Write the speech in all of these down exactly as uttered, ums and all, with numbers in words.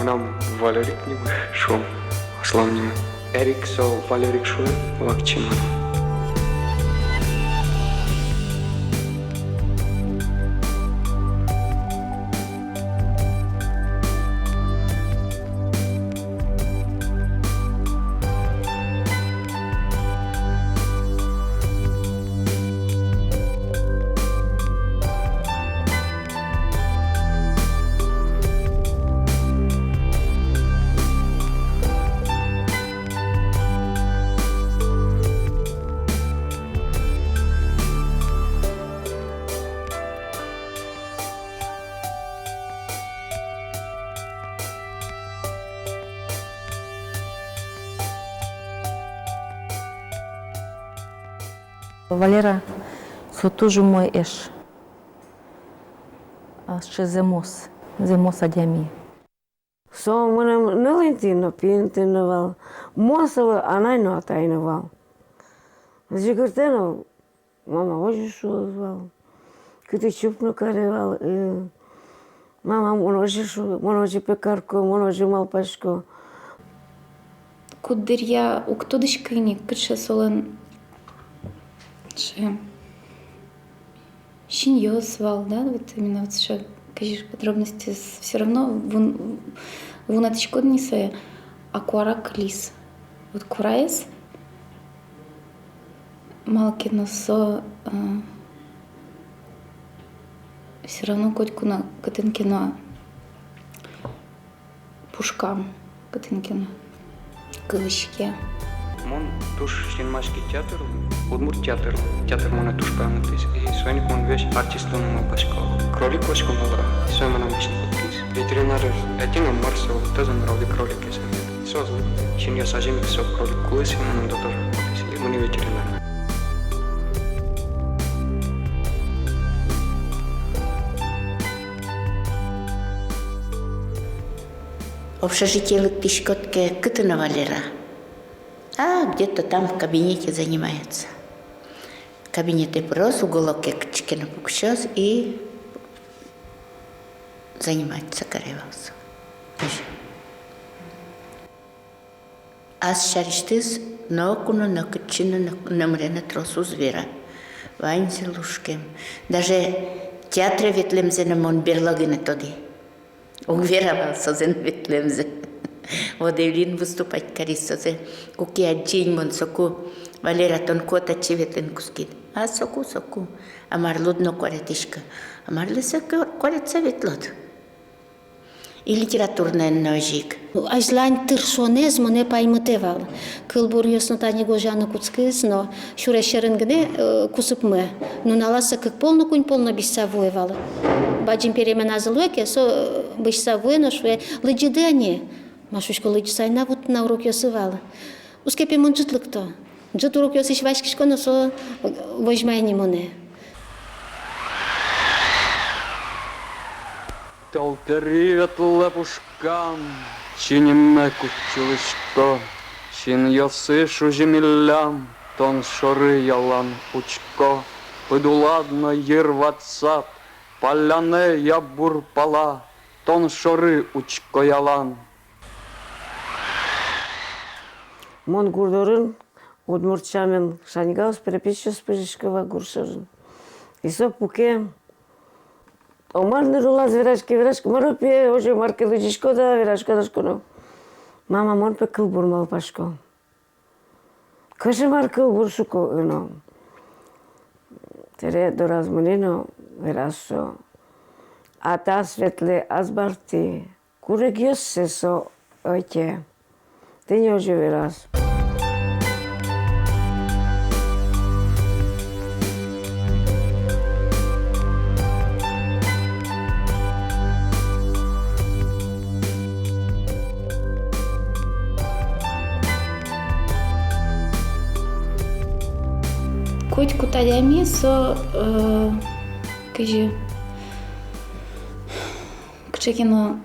Мынам Валерик нимы, шуом, аслам нимы. Эрик со Валерик шуэ, вакчи мынам. Валера, со туж умой эш. А сыӵе зэмос, зэмос адями. Со мыным ныл интыын но, пи интыын но вал. Мон солы анай но, атай но вал. Зигыртэ но, мама озьы шуоз вал. Кытӥ чуп но каре вал, э, мама, мон озьы шу-, мон озьы пе карко, мон озьы малпасько. Куддыръя уг тодӥськы ини, кыӵе солэн сыӵе синъёс вал, да, вот именно вот сыӵе, кызьы, подробностез всё равно вун-, вунэтӥськод ни сое, а куара кылиз. Вот куараез, малы ке но со, э, всё равно котьку но, кытын ке но пушкам, кытын ке но кылӥське. Мон туж синмаськи театрлы, удмурт театрлы. Театр монэ туж паймытӥз. И соин ик мон весь артист луыны малпасько. Кролик луисько малы ке, и со мынам весь потӥз. Ветеринаръёс ӧтё но, мар со, тазэ но, кролик, кролик, если. Соос лыктӥзы. Синъёс азьын ик со кролик кулӥз, и мыным тоже кулӥз. И мыни ветеринар. Общежитие лыктӥськод ке, кытын Валера? А, где-то там в кабинете занимается. Кабинетэ пыроз, уголоке кытчы ке но пуксёз и заниматься каре вал со. Озьы. Ас сярысьтыз ноку но, нокытчы но, нок-, номыре но трос уз вера. Ваньзэ лушкем. Даже театре ветлэмзэ но мон берло гинэ тодӥ. Уг вера вал созэ но ветлэмзэ. Водевильын выступать кариз созэ. Куке адӟи ини мон соку: «Валера, тон ку татчы ветлыны кутскид?» «А соку, соку». «А марлы уд но куаретӥськы?» «А марлы со ку-, куаретса ветлод?» И литературной но озьы ик. Азьлань тыршонэз монэ паймытэ вал. Кылбуръёс но тани гожъяны кутскиз но, сюрес сьӧрын гинэ, э, кусыпмы. Нуналаз со кык пол но, куинь пол но бызьыса вуэ вал. Бадӟым переменазы луэ ке, со, э, бызьыса вуэ но шуэ: «Лыдӟиды-а ни?» Ма, шуисько, лыдӟыса ӧй на вуты на, урокъёсы вал. Уз ке пе, мон ӝыт лыкто. Ӝыт урокъёсысь васькисько но, со возьма ини монэ. Тӧл пери ветлэ пушкам, чиньымме кутчылӥсько. Синъёсы шузи миллям, тон шоры ялан учко. Пыд улад но йыр ватсад, палляне я бур пала, тон шоры учко ялан. Мон гур дорын удмурт сямен шаньгаос, перепечъёс пыжисько вал гур шорын. И со пуке, о, мар ныр улаз вераське, вераське, мар, о, пе, озьы мар ке лыдӟиськод-а, вераськод-а, шуисько но. Мама, мон пе кылбур малпасько. Кызьы, мар кылбур, шуисько но. Собере дораз мынэ но вераз со: атас ветлэ азбарты. Курегъёссэ со ӧте. Тӥни озьы вераз. Котькуд адями со, э, кызьы, кыӵе ке но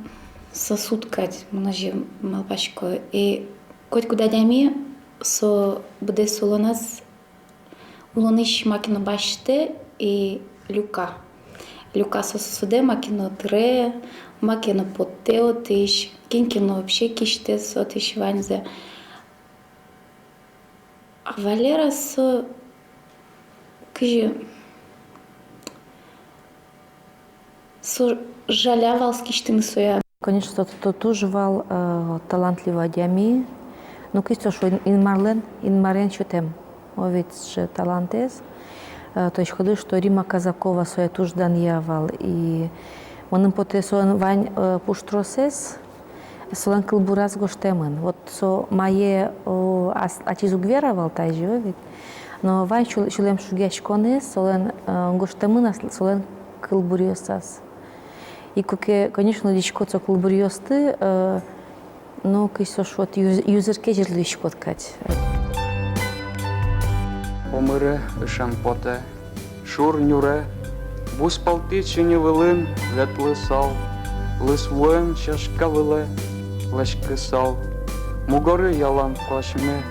сосуд кадь, мон озьы малпасько. И котькуд адями со быдэс улоназ, улонысь маке но басьтэ и люка. Люка со сузэ, маке но тыре, маке но поттэ отысь, кин ке но вообще кисьтэ отысь ваньзэ. А Валера со кызьы, со жаля вал кисьтыны сое. Конечно, со, со туж вал, э, талантливый адями. Ну, кызьы со шуэ, Инмарлэн, Инмарен сётэм. О, ведь же талантэз. Э, то есть, кудӥз, что Римма Казакова сое туж данъя вал. И мыным потэ, солэн вань, э, пуштросэз солэн кылбураз гожтэмын. Вот со мае, о, ас-, ачиз уг вера вал тазьы, о, ведь. Но вань сюл-, сюлэмшугъяськонэз солэн, э, гожтэмын ас-, солэн кылбуръёсаз. И куке, конечно, лыдӟиськод со кылбуръёсты, э, ну, кызьы со шуэ, вот юз-, юзыр-кезьыр луиськод кадь. Омыре ышем потэ, шур нюре, бус палтӥ чини вылын ветлысал, лыз вуэн чашка вылэ лэзькысал, мугоры ялан куасьме,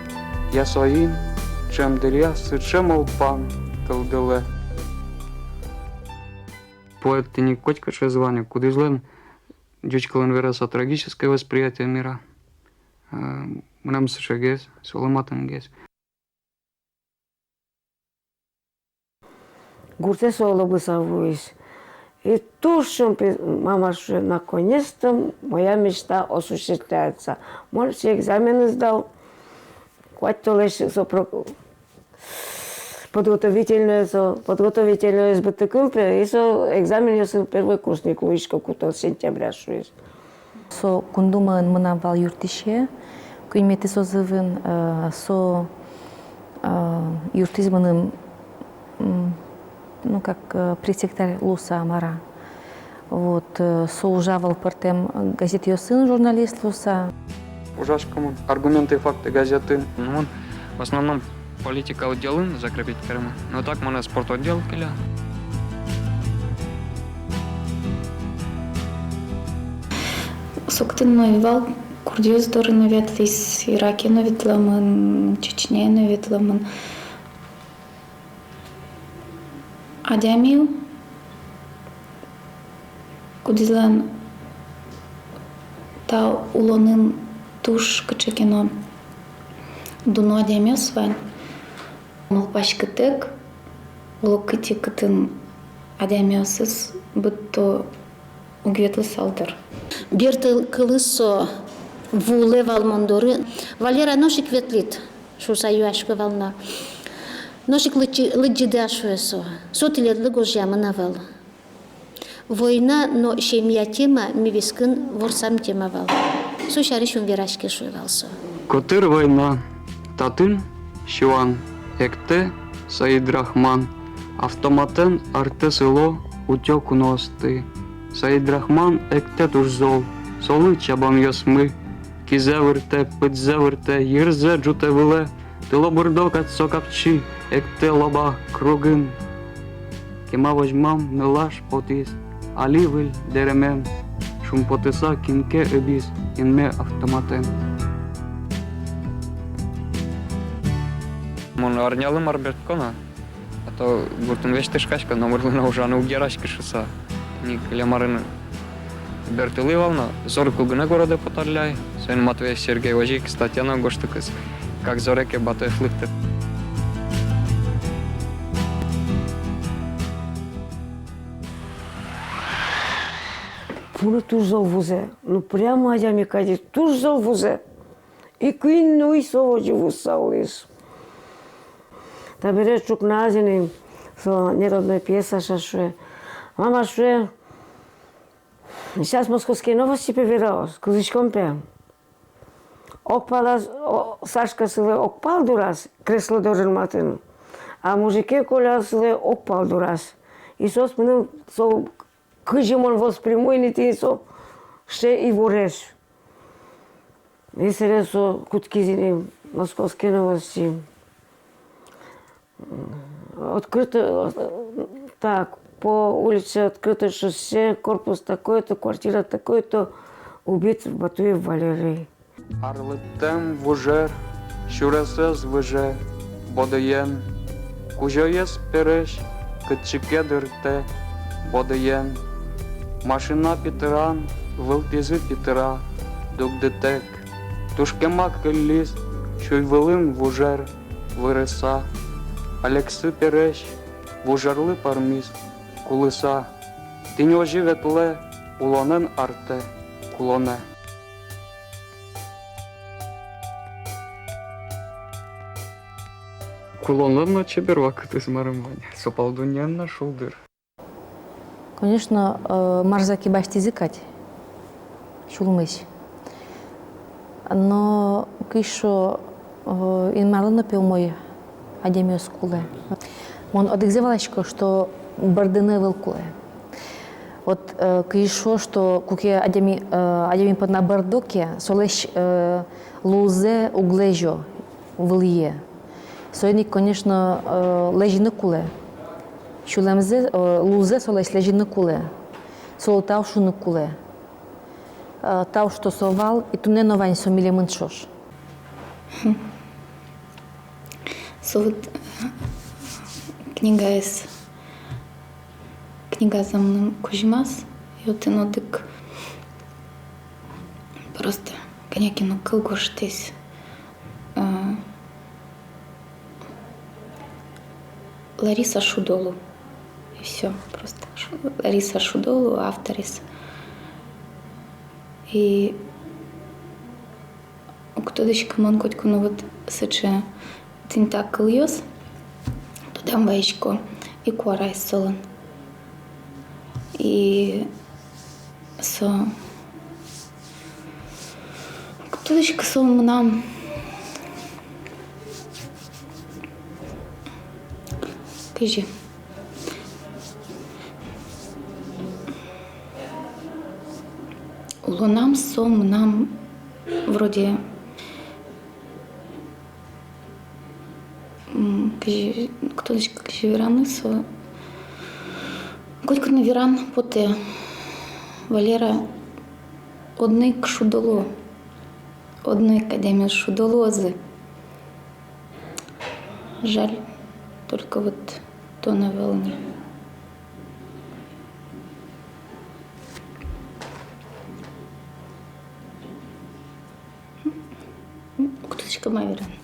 я соин ӵем дыръя сыӵе малпан кылдылэ. Поэт тӥни котькыӵе звание, кудӥзлэн, ӟуч кылын вераса, трагическое восприятие мира. Э, мынам сыӵегес, солы матынгес. Гуртэ со лобыса вуиз. И туж шумпотӥз, мама шуэ: «Наконец-то моя мечта осуществляется». Мон сыӵе экзамен сдал. Куать толэзь со про-, подготовительной со, подготовительной быттыкум пе, и со экзаменъёсын первый курсник луисько кутон сентября шуиз. Со Кундумаын мынам вал юрттӥсе, куиньметӥ созывын, э, со, э, юрттӥз мыным, м, ну, как, э, пресс-секретарь луыса, мар-а. Вот, э, со ужа вал пӧртэм газетъёсын журналист луыса. Ужасько мон «Аргументы и факты» газетын. Ну, мон в основном политика отделын закрепить каремын. Но так монэ спорт отдел келя. Со кытын но ӧй вал, курдъёс доры но ветлӥз, Ираке но ветлэмын, Чечняе но ветлэмын. Адями, кудӥзлэн та улонын туж кыӵе ке но дуно адямиос вань. Малпаськытэк, оло кытӥ кытын адямиосыз быдто уг ветлысал дыр. Бертыл кылыз со вуылэ вал мон доры. «Валера, нош ик ветлӥд?» — шуыса юасько вал на. «Нош ик лыдӟи-, лыдӟиды-а?» — шуэ со. «Со тӥледлы гожъямын ӧвӧл. Война но семья тема ми вискын ворсам тема вал. Со сярысь ум вераське», — шуэ вал со. Котыр война. Татын сюан эктэ Саидрахман. Автоматэн артэ сыло, утё куноосты. Саидрахман эктэ туж зол, солы чабамъёсмы. Кизэ выртэ, пыдзэ выртэ, йырзэ ӝутэ вылэ. Тылобурдо кадь со капчи, эктэ лоба кругын. Кема возьмам нылаш потӥз, али выль дэремем. Шумпотыса кин ке ыбиз, инме автоматэн. Мон арнялы мар бертко на, а то гуртын весь тышкасько, номырлы но ужаны уг яраськы шуыса. Ни кылем арын бертылӥ вал но, зор ик уг гинэ городэ поталляй. Соин Матвеев Сергей озьы ик статья но гожтӥз, как зоре ке Батуев лыктэ. Пуны туж зол вузэ, ну, прямо адями кадь, туж зол вузэ. И куинь нуй со озьы вузса улӥз. Табере ӵукнааз ини со неродной пьеса, шуэ. Мама шуэ: «Сейчас «Московские новости» пе вераос, кылзӥськом пе». Огпалаз, о, Сашка сылэ огпал дураз, кресло дорын матын. А мужике Коля сылэ огпал дураз. И соос мыным со кызьы мон восприму ини тӥни со сыӵе иворез. И собере со кутскиз ини «Московские новости». Открыто, так, по улице Открытое шоссе, корпус такой-то, квартира такой-то, убит Батуев Валерий. Арлыдтэм вужер сюресэз выже бодыен, кузёез пересь кытчы ке дыртэ. бодыен. Машина питыран вылтӥзы питыра дугдытэк. Туж кема кыллиз сюй вылын вужер вырыса. Алексы пересь вужерлы пӧрмиз кулыса. Тӥни озьы ветлэ улонэн артэ кулонэ. Кулонлэн но чебер вакытэз, марым, вань. Со пал дуннеын но шулдыр. Конечно, э, марзэ ке басьтӥзы кадь сюлмысь. Но кызьы шуо, э, Инмарлы но, пе, умой адямиос кулэ. Мон одӥгзэ валасько, что бӧрдыны ӧвӧл кулэ. Вот, э, кызьы шуо, что куке адями, э, адями понна бӧрдо ке, солэсь, э, лулзэ уг лэзё вылӥе. Соин ик, конечно, э, лэзьыны кулэ. Сюлэмзэ, э, лулзэ солэсь лэзьыны кулэ. Солы тау шуыны кулэ. Э, тау, что со вал, и туннэ но вань со милемын ӵош. Со вот, э, книгаез, книгазэ мыным кузьмаз, и отын одӥг просто кӧня ке но кыл гожтӥз. Э, Лариса Шудолу. И всё. Просто Шу-, Лариса Шудолу, авторез. И уг тодӥськы, мон котьку но вот сыӵе тӥни та кылъёс тодам вайисько и куараез солэн. И со, уг тодӥськы, со мынам кызьы улонам, со мынам вроде, м, кызьы, уг тодӥськы, кызьы вераны, со котьку но веран потэ: Валера, одно ик шудо луо, одно ик адямиос шудо луозы. Жаль, только вот тон ӧвӧл ни. Уг тодӥськы, ма вераны.